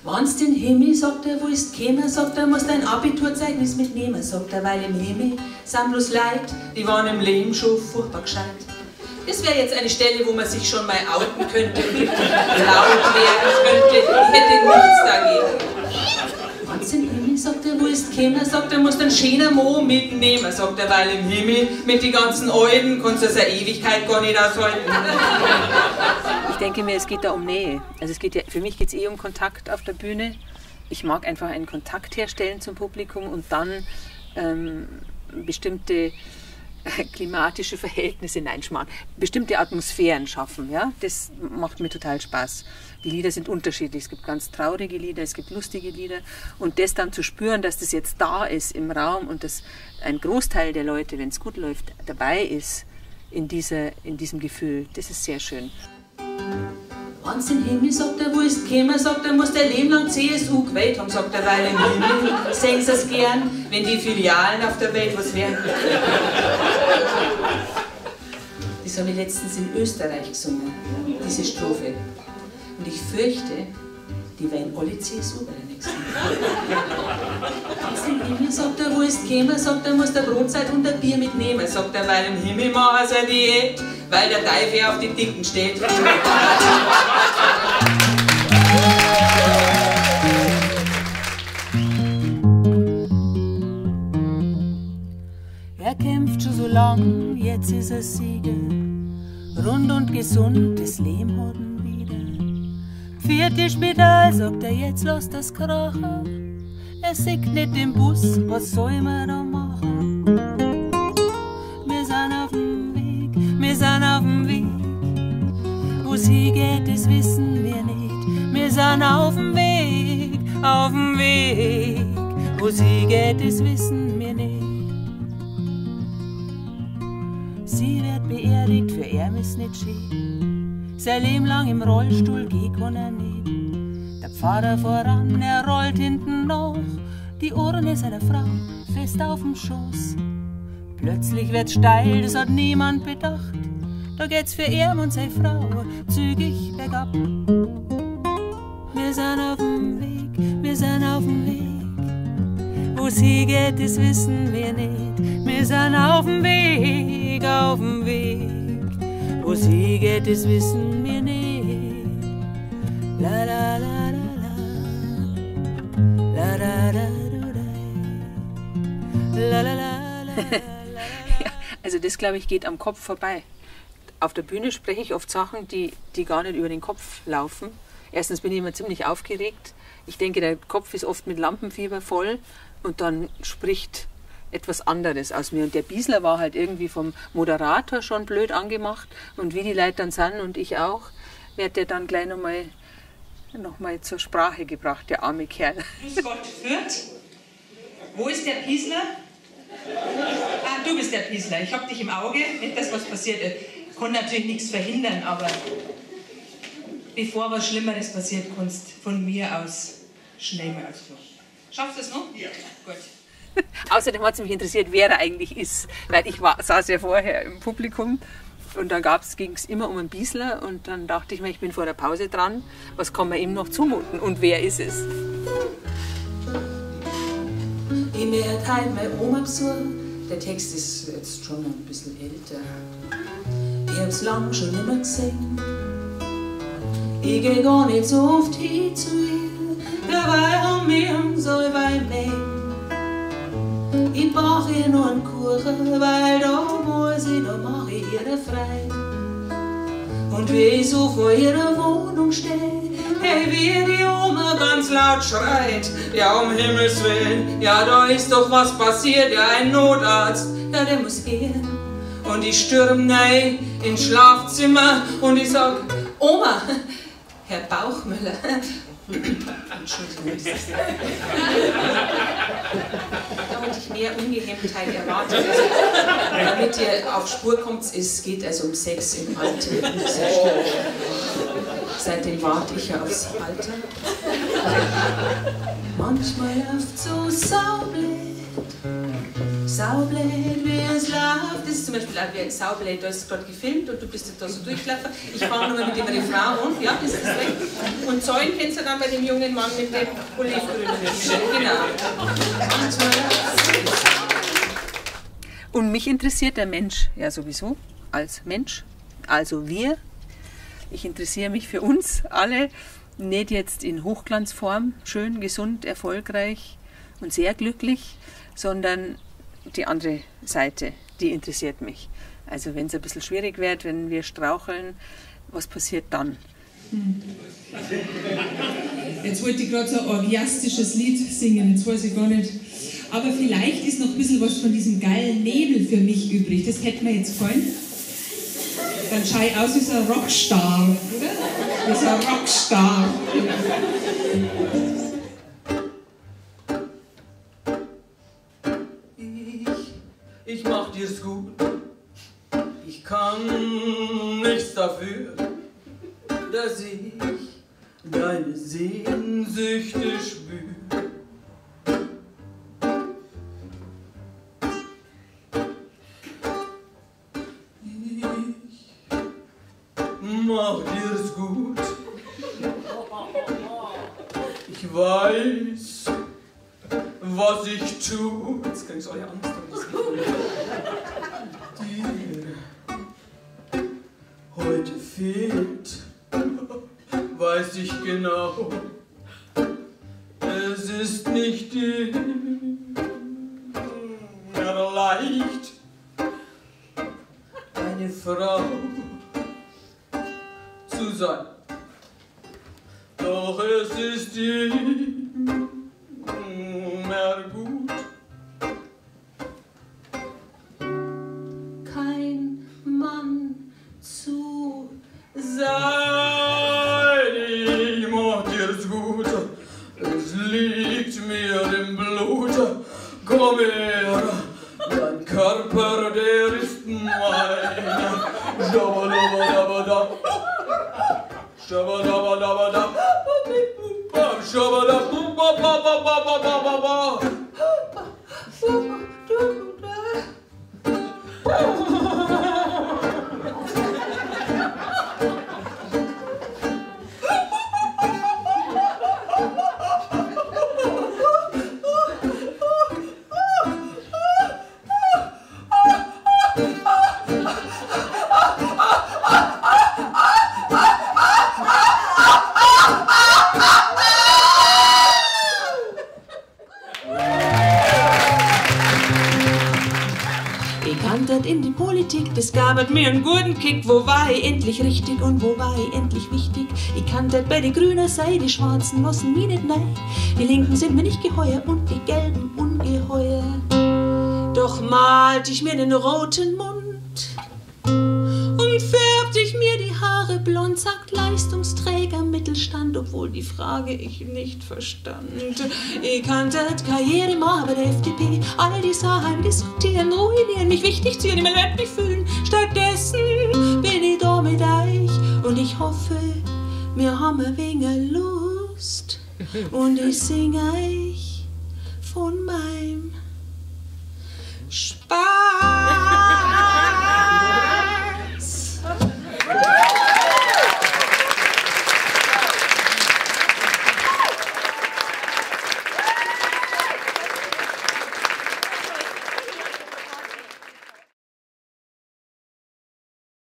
Wann's den Himmel, sagt er, wo ist käme, sagt er, musst dein Abiturzeugnis mitnehmen, sagt er, weil im Himmel sind bloß Leid, die waren im Leben schon furchtbar gescheit. Das wäre jetzt eine Stelle, wo man sich schon mal outen könnte und richtig laut werden könnte. Ich hätte nichts dagegen. Wann's den Himmel, sagt er, wo ist käme, sagt er, musst einen schönen Mo mitnehmen, sagt er, weil im Himmel mit die ganzen Alten kannst du es eine Ewigkeit gar nicht aushalten. Ich denke mir, es geht da um Nähe. Also es geht ja, für mich geht's eh um Kontakt auf der Bühne. Ich mag einfach einen Kontakt herstellen zum Publikum und dann bestimmte klimatische Verhältnisse, nein, Schmarrn, bestimmte Atmosphären schaffen. Ja? Das macht mir total Spaß. Die Lieder sind unterschiedlich. Es gibt ganz traurige Lieder, es gibt lustige Lieder. Und das dann zu spüren, dass das jetzt da ist im Raum und dass ein Großteil der Leute, wenn es gut läuft, dabei ist in diesem Gefühl, das ist sehr schön. Wann's den Himmel, sagt er, wo ist käme, sagt er, muss der Leben lang CSU gewählt haben, sagt er, weil im Himmel sehen sie's gern, wenn die Filialen auf der Welt was wären. Das habe ich letztens in Österreich gesungen, diese Strophe. Und ich fürchte, die wählen alle CSU bei der nächsten. Wann's den Himmel, sagt er, wo ist käme, sagt er, muss der Brotzeit und der Bier mitnehmen, sagt er, weil im Himmel machen sie eine Diät, weil der Teufel auf die Dicken steht. Er kämpft schon so lang, jetzt ist er Sieger. Rund und gesund, das Leben hat ihn wieder. Vierte Spital, sagt er, jetzt lass das krachen. Er sieht nicht den Bus, was soll man da machen? Wir sind auf dem Weg, wir sind auf dem Weg. Wo's hingeht, das wissen wir nicht. Wir sind auf dem Weg, auf dem Weg. Wo's hingeht, das wissen wir nicht. Sie wird beerdigt, für ihn ist nicht schön. Sein Leben lang im Rollstuhl geh kann er nicht. Der Pfarrer voran, er rollt hinten nach. Die Urne seiner Frau fest auf dem Schoß. Plötzlich wird's steil, das hat niemand bedacht. Da geht's für ihn und seine Frau zügig bergab. Wir sind auf dem Weg, wir sind auf dem Weg. Wo's hingeht, das wissen wir nicht. Wir sind auf dem Weg, auf dem Weg. Wo's hingeht, das wissen wir nicht. La la la la la. La la la la la la la. Ja, also das, glaube ich, geht am Kopf vorbei. Auf der Bühne spreche ich oft Sachen, die gar nicht über den Kopf laufen. Erstens bin ich immer ziemlich aufgeregt. Ich denke, der Kopf ist oft mit Lampenfieber voll und dann spricht etwas anderes aus mir. Und der Biesler war halt irgendwie vom Moderator schon blöd angemacht und wie die Leute dann sind und ich auch, wird der dann gleich noch mal zur Sprache gebracht, der arme Kerl. Grüß Gott, Fürth. Wo ist der Biesler? Ah, du bist der Biesler. Ich hab dich im Auge, nicht, dass was passiert ist. Ich konnte natürlich nichts verhindern, aber bevor was Schlimmeres passiert, kannst von mir aus schnell mal aufs Klo. Schaffst du es noch? Ja. Gut. Außerdem hat es mich interessiert, wer er eigentlich ist, weil ich saß ja vorher im Publikum und da ging es immer um einen Biesler und dann dachte ich mir, ich bin vor der Pause dran, was kann man ihm noch zumuten und wer ist es? Ich werd heut meine Oma besuchen. Der Text ist jetzt schon ein bisschen älter. Ich hab's lang schon nimmer gesehen. Ich geh gar nicht so oft hin zu ihr, dabei haben wir uns allweil mehr. Ich brauch ihr nur einen Kuchen, weil da muss ich, da mach ich ihre frei. Und wie ich so vor ihrer Wohnung steh, hey, wie die Oma ganz laut schreit, ja um Himmels Willen, ja da ist doch was passiert, ja ein Notarzt, ja der muss gehen. Und ich stürm rein ins Schlafzimmer und ich sag, Oma, Herr Bauchmüller, Entschuldigung, da hatte ich mehr Ungehemmtheit erwartet. Damit ihr auf Spur kommt, es geht also um Sex im Alter. Seitdem warte ich ja aufs Alter. Manchmal läuft so saublöd, saublöd, wie es läuft. Das ist zum Beispiel auch wie ein saublöd, da ist gerade gefilmt und du bist da so durchgelaufen. Ich fange nochmal mit dem Refrain an, ja, ist das recht? Und Zäun kennst du dann bei dem jungen Mann mit dem olivgrünen Hübschen. Genau. Und mich interessiert der Mensch ja sowieso als Mensch, also wir. Ich interessiere mich für uns alle, nicht jetzt in Hochglanzform, schön, gesund, erfolgreich und sehr glücklich, sondern die andere Seite, die interessiert mich. Also wenn es ein bisschen schwierig wird, wenn wir straucheln, was passiert dann? Jetzt wollte ich gerade so ein orgiastisches Lied singen, jetzt weiß ich gar nicht. Aber vielleicht ist noch ein bisschen was von diesem geilen Nebel für mich übrig. Das hätte mir jetzt gefallen. Dann schau ich aus wie so ein Rockstar, oder? Wie so ein Rockstar. Ich mach dir's gut. Ich kann nichts dafür, dass ich deine Sehnsüchte spür. Ich mach dir's gut. Ich weiß, was ich tu. Jetzt kriegst du alle Angst, hab ich das Gefühl. Dir heute fehlt, weiß ich genau. Es ist nicht immer leicht, eine Frau zu sein. Doch es ist immer gut. Kein Mann zu sein. Ich mach dir's gut, es liegt mir im Blut. Komm her, dein Körper, der ist mein. Shabba-dabba-dabba-da. Shabba-dabba-dabba-da. Shabba-dabba-ba-ba-ba-ba-ba-ba. In die Politik, das gab mir einen guten Kick. Wo war ich endlich richtig und wo war ich endlich wichtig? Ich kannte bei den Grünen sei, die Schwarzen lassen mich nicht nein. Die Linken sind mir nicht geheuer und die Gelben ungeheuer. Doch malte ich mir einen roten Mund und färbte ich mir die Haare blond, sagt Leistungsträger Mittelstand, obwohl die Frage ich nicht verstand. Ich kannte Karriere machen bei der FDP, all die Sachen diskutieren, ruinieren, mich wichtig zu ihren, ich mich fühlen. Stattdessen bin ich da mit euch und ich hoffe, wir haben ein wenig Lust und ich sing euch von meinem Spaß.